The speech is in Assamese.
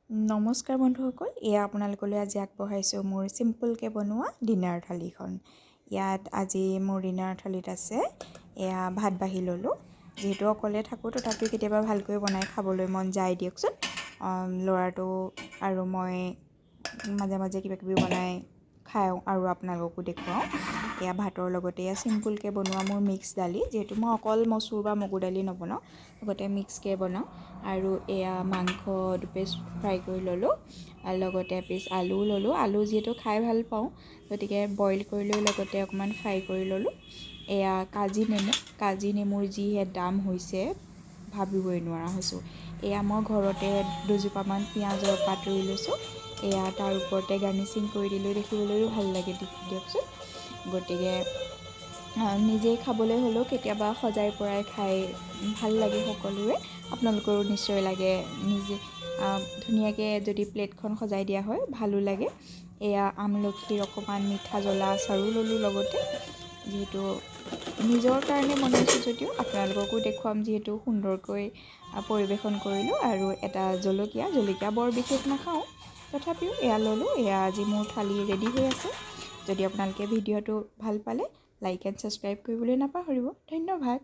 নমস্কাৰ বন্ধুসকল, এয়া আপোনালোকলৈ আজি আগবঢ়াইছোঁ মোৰ চিম্পলকৈ বনোৱা ডিনাৰ থালিখন। ইয়াত আজি মোৰ ডিনাৰ থালিত আছে এয়া ভাত বাঢ়ি ল'লোঁ। যিহেতু অকলে থাকোঁ, তথাপিও কেতিয়াবা ভালকৈ বনাই খাবলৈ মন যায় দিয়কচোন। ল'ৰাটো আৰু মই মাজে মাজে কিবা কিবি বনাই খাওঁ আৰু আপোনালোককো দেখুৱাওঁ। এয়া ভাতৰ লগতে এয়া চিম্পুলকৈ বনোৱা মোৰ মিক্স দালি। যিহেতু মই অকল মচুৰ বা মগু দালি নবনাওঁ, লগতে মিক্সকৈ বনাওঁ। আৰু এয়া মাংস দুপিচ ফ্ৰাই কৰি ল'লোঁ আৰু লগতে এপিচ আলুও ল'লোঁ। আলু যিহেতু খাই ভাল পাওঁ, গতিকে বইল কৰি লৈ লগতে অকণমান ফ্ৰাই কৰি ল'লোঁ। এয়া কাজি নেমু। কাজি নেমুৰ যিহে দাম হৈছে, ভাবিবই নোৱাৰা হৈছোঁ। এয়া মই ঘৰতে দুজোপামান পিঁয়াজৰ পাত ৰুই লৈছোঁ। এয়া তাৰ ওপৰতে গাৰ্নিচিং কৰি দিলোঁ, দেখিবলৈও ভাল লাগে দিয়কচোন। গতিকে নিজেই খাবলৈ হ'লেও কেতিয়াবা সজাই পৰাই খাই ভাল লাগে সকলোৰে। আপোনালোকৰো নিশ্চয় লাগে। নিজে ধুনীয়াকৈ যদি প্লেটখন সজাই দিয়া হয়, ভালো লাগে। এয়া আমলখিৰ অকণমান মিঠা জ্বলা আচাৰো ল'লোঁ লগতে। যিহেতু নিজৰ কাৰণে বনাইছোঁ যদিও আপোনালোককো দেখুৱাম, যিহেতু সুন্দৰকৈ পৰিৱেশন কৰিলোঁ। আৰু এটা জলকীয়া। জলকীয়া বৰ বিশেষ নাখাওঁ, তথাপিও এয়া ল'লোঁ। এয়া আজি মোৰ থালি ৰেডি হৈ আছে। যদি আপোনালোকে ভিডিঅ'টো ভাল পালে, লাইক এণ্ড ছাবস্ক্ৰাইব কৰিবলৈ নাপাহৰিব। ধন্যবাদ।